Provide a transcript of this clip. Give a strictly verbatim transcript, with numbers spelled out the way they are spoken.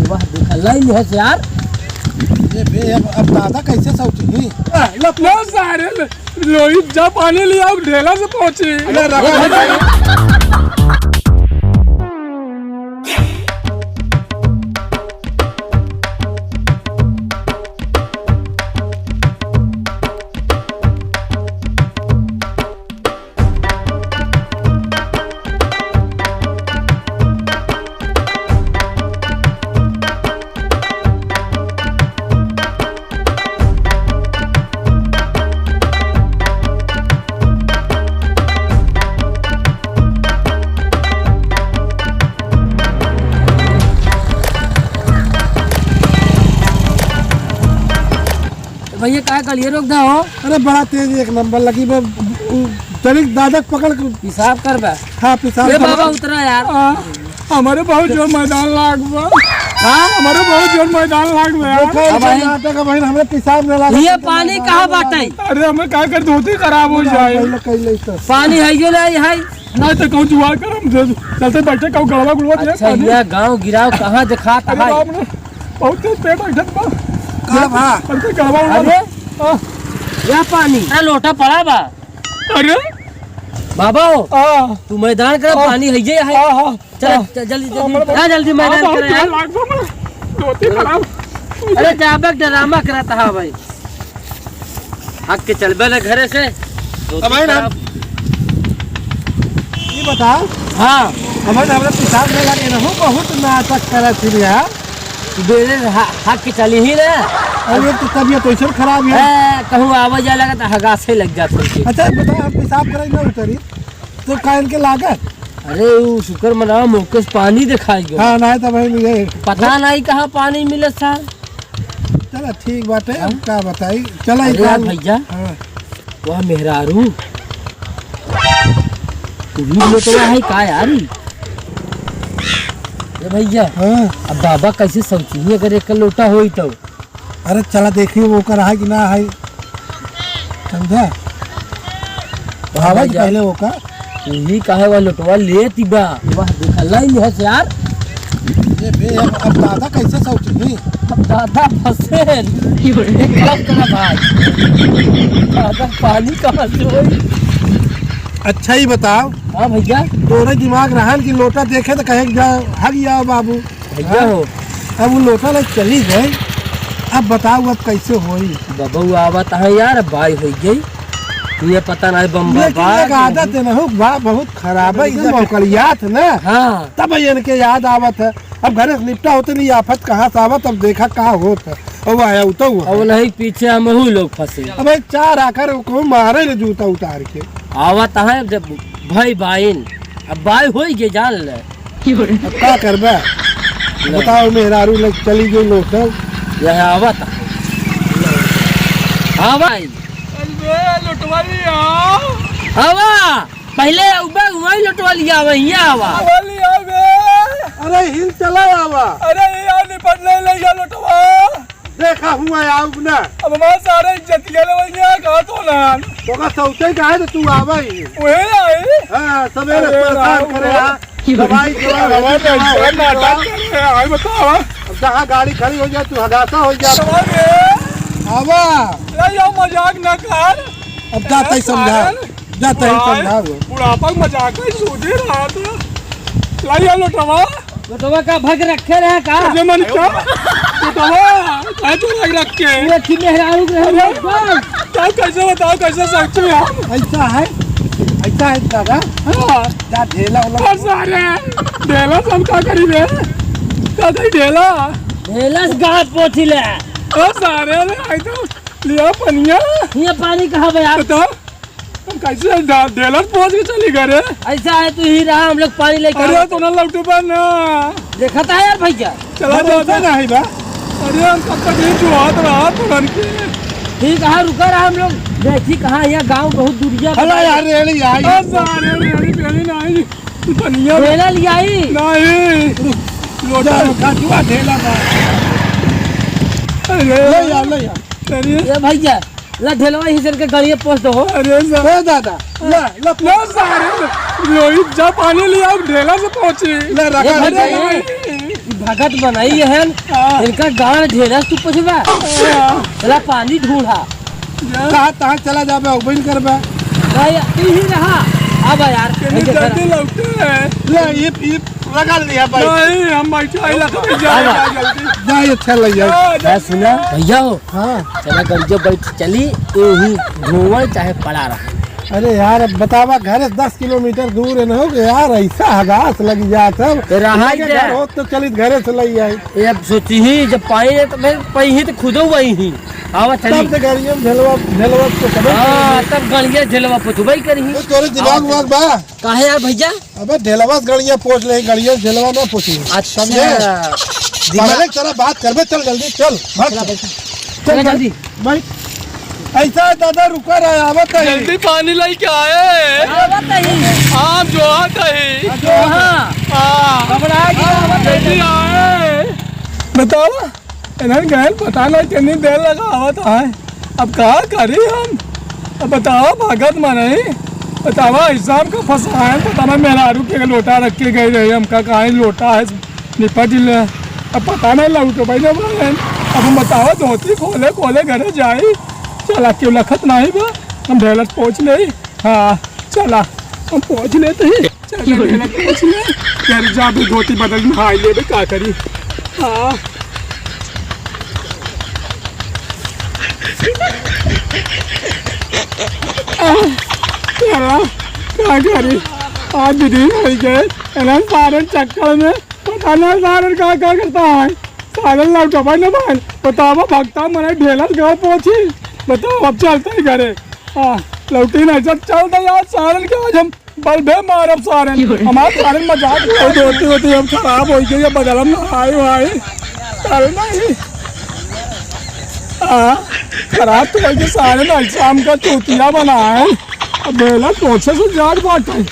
वाह, देखा, लाइन है से यार। ये बे, अब, अब दादा कैसे सौची? आ, लो, लो सारे, लो, लोहित जा पानी ले आओ, ढेला से पहुंची। अरे, रखा। भैया, का गलिए रोक दा हो? अरे, बड़ा तेज, एक नंबर लगी बे, उ, तनिक दादा पकड़ के। पेशाब करबा? हाँ, पेशाब ए करबा। बाबा, उतरा यार। हाँ, हमरे बहुत जोर मैदान लाग बा। हाँ? हमरे बहुत जोर मैदान लाग बा यार। देखो, अब भाई, नाटक है भाई, हमरे पेशाब न लागे। ये पानी कहाँ बाटे? अरे, हमें का कर, धोती खराब हो जाए। पहले कह ले तो। पानी है यो नहीं है? ना तो कहूँ जुगाड़ कर, हम दे-, चलते बैठे कहूँ गड़वा गुड़वा दे अच्छा, पानी। यह गाँव गिराव कहाँ दिखात अरे है? बाप रे, बहुत तेज पेट बैठत बा। का बा? हमके गड़वा उड़वा अरे? दे। आ। यह पानी? अरे लोटा पड़ा बा। अरे? बाबा हो, आ। तू मैदान कर, आ। पानी है ये है। आ, हाँ। चल, आ। चल, जल्दी, जल्दी। हमारे जा, जल्दी मैदान आ, कर बहुत यार। लाग बा, हमारे धोती खराब। अरे, जाबे ड्रामा करत हा भाई। हक के चलबे ना घरे से, धोती अब है ना। खराब। ये बताओ। हाँ। अब है ना, हमरा पेशाब न लागे ना हो, बहुत नाटक करत थी यार। बेरे हा-, हक के चली ही ना। अरे, तो तबीयत ऐसे खराब है। ए, कहूँ आवे जाए लगा तो हगासे लग जात होती। अच्छा, बताओ, हम पेशाब कराई ना उतरी, तो काहे इनके लागत? अरे, उ शुक्र मनावा, मौके से पानी दिखाई गयो। हाँ, नहीं तो भाई, मुझे पता नहीं कहाँ पानी मिले सार। चला, ठीक बाटे, हाँ? अब का बताई? चला, अरे एक यार बार भैया, हाँ। वाह मेहरारू, तू भी लोटवा है का यार? ए भैया, हाँ। अब बाबा कैसे सौची ही अगर एक लोटा होई तो? अरे चला देखी वो ओकर है कि ना है, समझा? भावा जी भैया। पहले ओकर। यही काहे वा लोटवा लेती बा। वाह, देखा, लाइन है से यार। ये बे, अब, अब दादा कैसे सौची? अब दादा फंसे। एक काम करा भाई। दादा पानी कहाँ से होई? अच्छा ही बताओ। हाँ भैया। तोरे दिमाग रहन कि लोटा देखे तो कहे कि जा, हग जाओ बाबू। भैया हो। अब वो लोटा ले चली गई, अब बताओ अब कैसे होई? बबुआ आवत है यार, बाई होई गई। ये पता नहीं बम्बा लेकिन बा एक कि आदत नहीं। है ना हो, बा बहुत खराब है, इधर मौकलियात ना। हाँ। तब इनके याद आवत है। अब घरे से निपटा होते नहीं, आफत कहाँ से आवत, अब देखा का होत है। अब आया उतर हुआ अब है। नहीं पीछे हम हूँ लोग फंसे। अब एक चार आकर को मारे ले जूता उतार के। आवत है जब भाई बाइन, अब बाई होई गई जान ले। अब का करबे? ले। बताओ, मेहरारू लोग चली गई लोग सब। यह आवत है। हाँ भाई। अरे लोटवा लिया। आवा, पहले उबे वही लोटवा लिया, वही आवा। लोटवा लिया बे। अरे हिल चला आवा। अरे यार निपट नहीं ले गया लोटवा। देखा हुआ आउब ना। अब हमारे सारे इज्जत के ले वही कहा तो ना। तोका सौते का है तो तू आवा ही। वही आई। हाँ, सवेरे अरे परेशान राम। करे हाँ। दवाई के बाद हवा में ऐसा नाटक कर रहे हैं, आई बताओ। अब जहाँ गाड़ी खड़ी हो जाए, तू हगासा हो जा। सवाल ये। आवा। ले जाओ, मजाक ना कर। अब जाता ही समझा। अरे, जाता ही बुढ़ाए-, समझा वो। बुढ़ापा में मजाक है, सूझे रहा था। ले जाओ लोटवा। लोटवा का भग रखे रहे का? अरे मन क्या? लोटवा, काय तो रख रखे? ये कि मेहरारू के रहे अरे। लोटवा। तब कैसे बताओ, कैसे सोचते हो आप? ऐसा है, ऐसा है दादा। हाँ। जा ढेला वाला। ओ सारे, ढेला से हम का करी बे? का करी ढेला? ढेला से गाँठ पोछी ले। ओ सारे, ले आई तो लिया पनिया। ये पानी कहाँ बे यार? बताओ, हम कैसे ढा-, ढेला से पहुँच के चली गए रे? ऐसा है, तू ही रहा, हम लोग पानी लेके अरे, आए। तो ना लौटू बा ना। देखा था यार भैया। चला भरोसा जाता। नहीं बा। अरे हम कब तक ये जुआत रहा तुरंत के। ठीक है, रुका रहा हम लोग। देखी कहाँ यहाँ गाँव बहुत दूरिया हला बा। यार रेड़ी आई। अरे सारे रेड़ी पेड़ी नहीं। तू पनिया मेला ले आई। नहीं। रुक। लोटा। जा, काटुआ ढेला बा। अरे। ले यार, ले यार। अरे। ये भैया, ला ढेलवा ही चल के गाड़िए पहुँच दो। अरे सारे। ए दादा, ला, ला। ला सारे। रोहित जा पानी ले आओ, ढेला से पहुँची। ले रखा ये भैया, नहीं। भगत बनाई है, हाँ। इनका गांड ढेरस तू पछबा। हाँ। चला पानी ढूंढा। जा। कहाँ तहाँ चला जाबे, अउबे न करबे। भाई, तू ही रहा। अब यार, केने ऐसे कर। जल्दी लौटे है। ले, ये, ये रगड़ दिया भाई। नहीं, हम बैठे हैं, लगा के जा, आवा। जा जल्दी। जा, ये अच्छा लग जाए। जा, जा। मैं सुना, भैया हो। हाँ। चला गड़िया बैठ चली, यही धुआं चाहे पड़ा रहा। अरे यार, अब बतावा, घरे से दस किलोमीटर दूर है ना हो यार, ऐसा हगास लग जात है। ए, रहा लगे दे। घर होत तो चलित घरे से लई आई। ए, अब सोची ही, जब पाई है तो मैं पाई ही तो खुदो वही ही। आवा चली। तब तो गड़िया में ढेलवा, ढेलवा तो कभी हाँ, तब गड़िया ढेलवा पोछबई करी ही। तो तोरे दिमाग आवा उमाग बा? काहे यार भैया? अबे ढेलवा से गड़िया पोछ ले, गड़िया से ढेलवा ना पोछी। अच्छा। समझे? दिमाग पहले चला बात करबे, चल जल्दी, चल, भाग। चला भाई। चल चला भाई। जल्दी। भाई, ऐसा है दादा, रुका रहा, आवत है। जल्दी पानी लेके आए। आवत है। आम जो आता है। जो हाँ। हाँ। घबरा के आवत है। जल्दी आए। बताओ, इन्हन गैल पता नहीं कितनी देर लगावत है। अब का करी हम? अब बताओ, भगत मनई, बतावा, हिसाब का फंसाए, पता नहीं मेहरारू के लोटा रख के गई रही, हमका कहाँ लोटा है, निपट ले। अब पता नहीं लौटो भाई ना बहन। अब हम बतावा, धोती खोले खोले घरे जाई, चला क्यों लखत नहीं बा, हम ढेलस पोछ ले। हाँ, चला, हम पोछ लेते ही। चल, चल, चल, चल। यार, जा भी धोती बदल में हाय लेबे, का करी? हाँ। आ, चला, का करी? आज भी दिन होइ गए, इन्हन सारन चक्कर में, पता ना सारन का, का करता है। सारन लौटो भाई ना भाई, बतावा भगता मने ढेलस घर पोछी, बतावा अब चलते ही घरे। हाँ, लौटी नहीं, चल, चल दे यार, सारन के आज हम बलबे मारब सारन। हमार सारन मजाक उड़ाए। होती, होती हम खराब होइ गई, अब बदलम ना आए भाई। चल नहीं। हाँ, खराब तो होइ गई सारन, ऐसा हमका चूतिया बनाए। अब बेला कोठे से जात बाटे।